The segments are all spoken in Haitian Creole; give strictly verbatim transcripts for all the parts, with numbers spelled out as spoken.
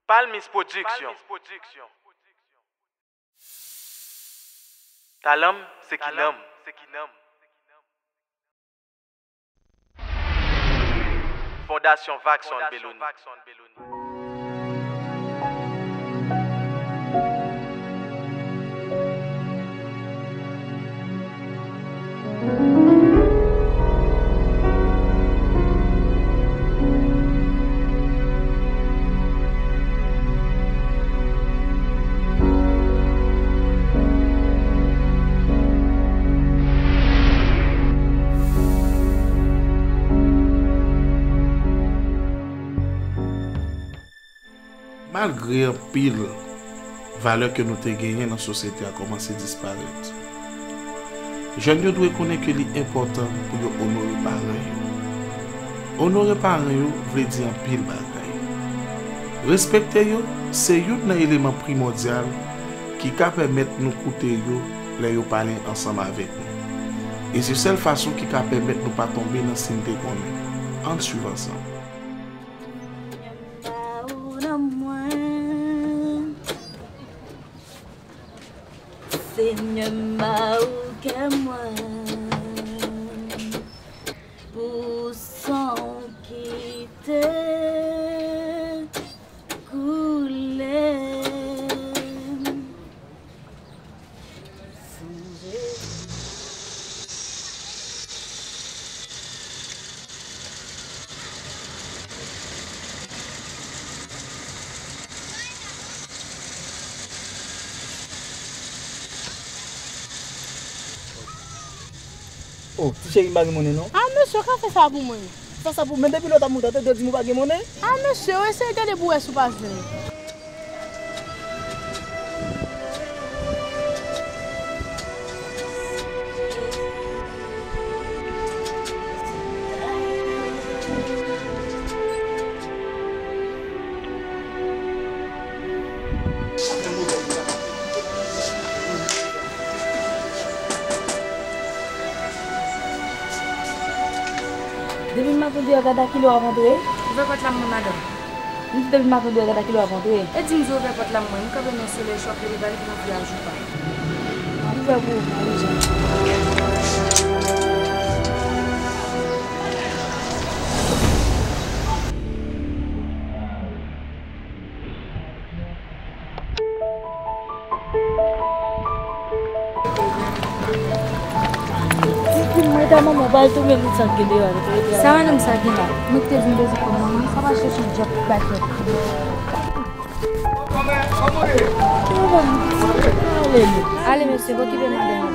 Palmis Production. Talan m se kinan m. Fondasyon Vaxson Belloni. Malgre anpil valè ke nou te genyen nan sosyete a kòmanse disparèt, jèn yo dwe konnen ke li enpòtan pou yo onore paran yo. Onore paran yo vle di anpil bagay. Respekte yo se youn nan eleman primòdyal ki ka pèmèt nou koute yo lè yo pale ansanm avèk nou. E se sèl fason ki ka pèmèt nou pa tonbe nan si n te konnen. Ann swiv ansanm. Senyè, m ba ou nanm mwen. Senyè, m ba ou kè mwen. Pou san w ki te koule. Oh, ti cheri, m pa gen monnen non. Ah, mesye, ou ka fè sa pou mwen? Fè sa pou mwen, depi lè w t ap monte, te di m ou pa gen monnen? Ah, mesye, ou eseye tande pou w wè si w pa jwenn. Depi maten deyò, gad a kilè w ap antre. Ouvè pòt la pou mwen, madanm. M di depi maten deyò, gad a kilè w ap antre. E di m di ouvè pòt la pou mwen. M kanpe nan solèy chòk, leve pale pou mwen, vye ajou pa. Ouvè pou ou, mari Jan. Ti fi mwen ta manman, w pral tounen moun sa k gen deyò a, nou te rete a. Sa madanm sa gen la? Nou te vin bezwen kòb manman, sa pral chèche yon djòb pou bay kòb. Ale, mesye, okipe madanm.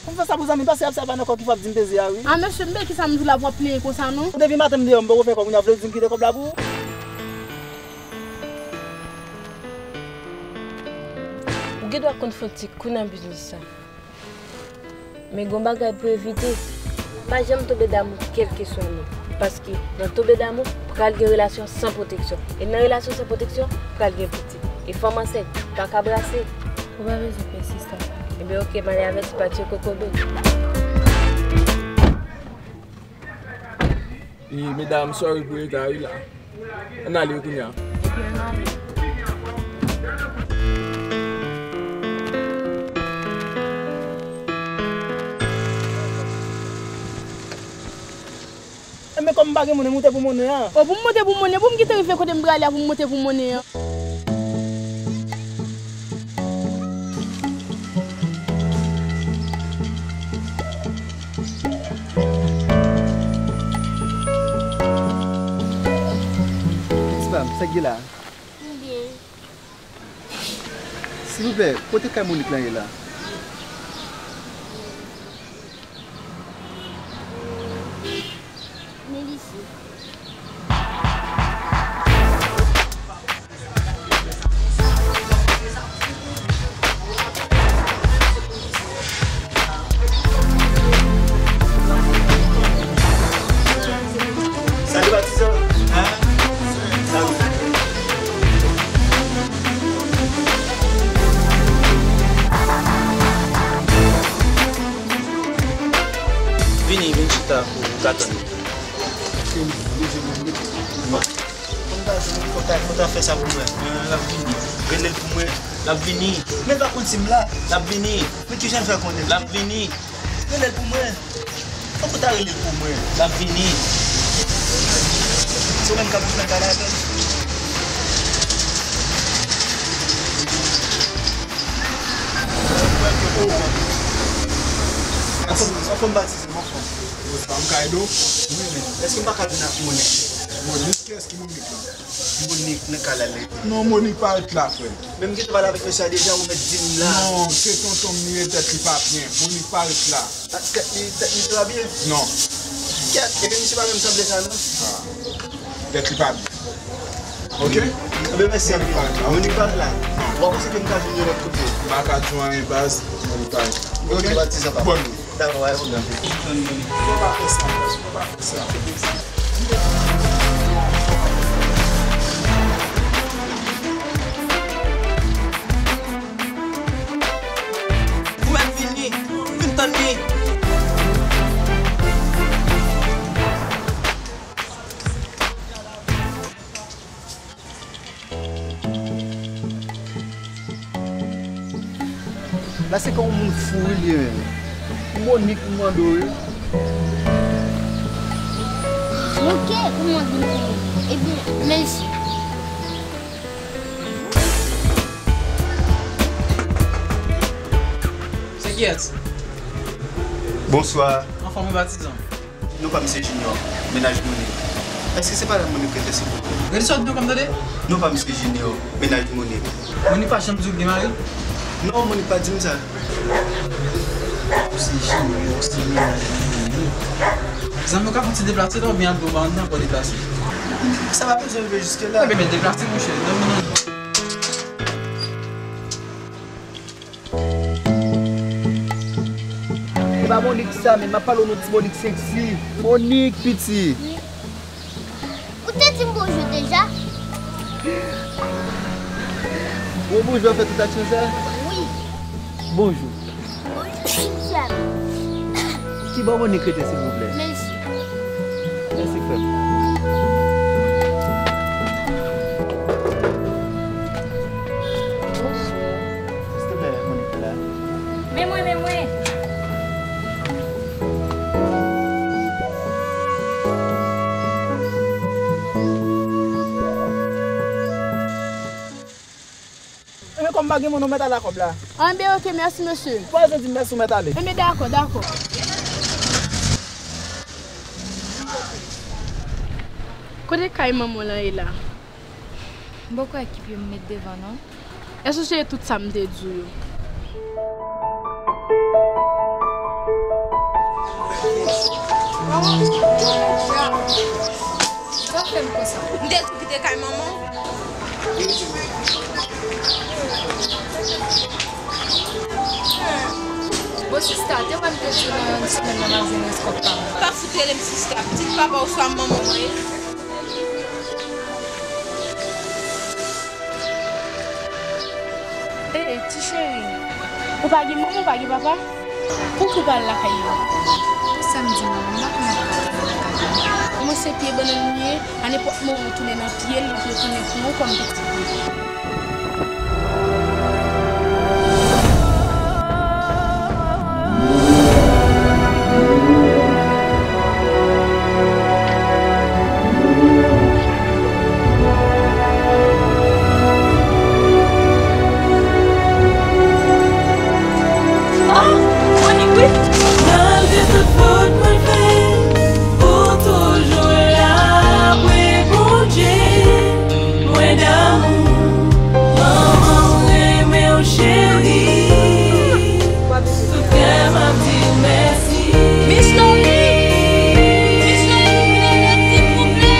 Pou m fè sa pou zanmi, pase ap sa pa nan kò ki fò ap di m peze a, wi. A, mesye, m ben kisa m di w la pou w ap plenyen konsa, non? Ou depi maten m deyò, m poko fè kòb, kounye a w vle di m kite kòb la pou ou? Ou gen dwa konn fè yon ti kou nan biznis sa. Men gen yon bagay pou evite. Pa janm tonbe damou kèlkeswa moun. Paske nan tonbe damou, pral gen relasyon san pwoteksyon. E nan relasyon san pwoteksyon, pral gen pitit. E fanm ansent, kaka brase. Ou pa bezwen pè sista. Ebyen oke, m ale avèti pati yo kokobe. E medam, sorry pou reta wi la. Ann ale wi kounya. Epi ann ale. Enben kòm m pa gen monnen, moute pou monnen an. O, pou m moute pou monnen, pou m kite rive kote m prale a pou m moute pou monnen an. Tipa m, sa k gen la? M byen. Silvouplè, kote kay Monik lan ye la? Melisi. Salut, patizan. Hein? Salut. Vini, vin chita pou w ka tann. Fò w ta, fò w ta fè sa pou mwen. L ap vini. Rele l pou mwen. L ap vini. Men l pa konn si m la. L ap vini. Men kijan l fè konnen? L ap vini. Rele l pou mwen. Fòk ou ta rele l pou mwen. L ap vini. Se ou menm k ap jwenn kay la, Ethan? Anfòm, anfòm batize m, anfòm. Yo, sa m ka ede w? Wi, men èske m pa ka vin ak Monik? Monik? Kiyès ki Monik la? Monik nan kay la, lè. Non, Monik pa ret la, frè m. Men m gentan pale avèk mesye a deja, ou mèt di m la. Non, se tonton m li ye, tèt li pa byen. Monik pa ret la. Ah, tèt li, tèt li pa byen? Non. Kèt, epi misye pa menm sanble sa, non? Ah. Tèt li pa byen. Ok? Enben, mèsi anpil. Monik pa ret la. Monik pa ret la. Non. W ap panse ke m ka jwenn yon lòt kote? M pa ka di w anyen, baz. Monik pa ret. Ok, pa di sa, papa. Bòn. Dakò, pa gen pwoblèm. Fò pa fè sa, baz. Fò pa fè sa. Ou mèt vini, vin tann li. La se kon yon moun fou wi li ye menm. Monik m mande w wi. Ok, ou mande m pou ou. Ebyen, mèsi. Se kiyès? Bonswa. Anfòm wi patizan. Non pa misye Junior, mennaj Monik. Èske se pa la Monik rete silvouplè? Redi sa w di ankò m tande? Non pa misye Junior, mennaj Monik. Monik pa janm di w l gen mari? Non, Monik pa di m sa. Ou se Junior, ou se mennaj Monik. Zanmi w ka fè yon ti deplase la oubyen al dwe w pa anndan pou w deplase? Sa pa bezwen rive jiske la. Ebyen deplase monchè, dòmi nan. Se pa Monik sa, men m ap pale w nan ti Monik seksi. Monik, piti. Ou te di m bonjou deja? Gwo bonjou ap fè tout aksyon sa? Wi. Bonjou. Bonjou, ti sè m. Ki bò Monik rete, silvouplè? Mèsi. Mèsi, frè m. Bonswa. Silvouplè, Monik la. Men mwen, men mwen. Enben, kòm pa gen moun, ou mèt ale ak kòb la. Enben, ok, mèsi, mesye. Pa bezwen di m mèsi, ou mèt ale. Enben, dakò, dakò. Kote kay manman w lan ye la? M poko wè ki pye m met devan, non. Èske w sonje tout sa m te di w yo? Sa w fè m konsa? M te di w kite kay manman w. Bon, sista, te wè m te di w nan semèn nan m ap jwenn rès kòb pa m. Pa fout rele m sista. Pitit papa w oswa manman w mwen ye. Ee, ti cheri, ou pa gen manman, ou pa gen papa? Pouki w pa al lakay yo? Pou sa m di manman m, m pa konn ap pale lakay yo. Mwen se pye bannann m ye, a nenpòt moman w tounen nan pye l, li pou retounen pou ou kòm pitit li. Malgre tout fot mwen fè, ou toujou la, wi Bondye. Mwen damou, manman m renmen w cheri. Tout kè m ap di w mèsi. Miss Laurie! Miss Laurie, vin anlè, silvouplè!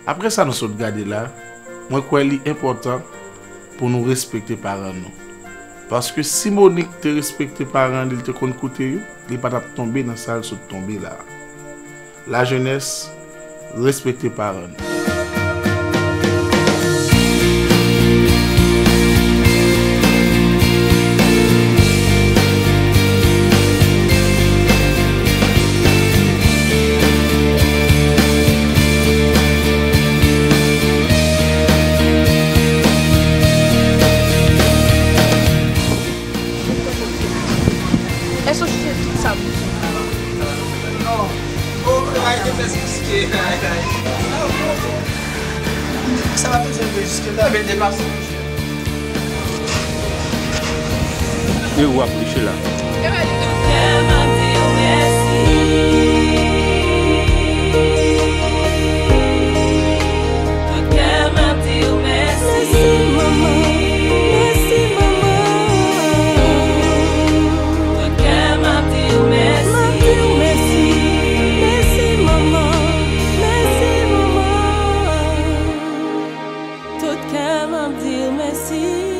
Apre sa nou sot gade la, mwen kwè li enpòtan pou nou respekte paran nou. Paske si Monik te respekte paran li, li te konn koute yo, li pa t ap tonbe nan sa l sot tonbe la a. Lajenès, respekte paran nou. Sa pa bezwen rive jiske la. Ebyen, deplase, mesye. E w ap riche la. Tout kè m ap di w mèsi. Tout kè m ap di w mèsi. Mèsi manman, mèsi manman. Tout kè m ap di w mèsi. M ap di w mèsi, mèsi manman, mèsi manman. Tout kè m ap di w mèsi.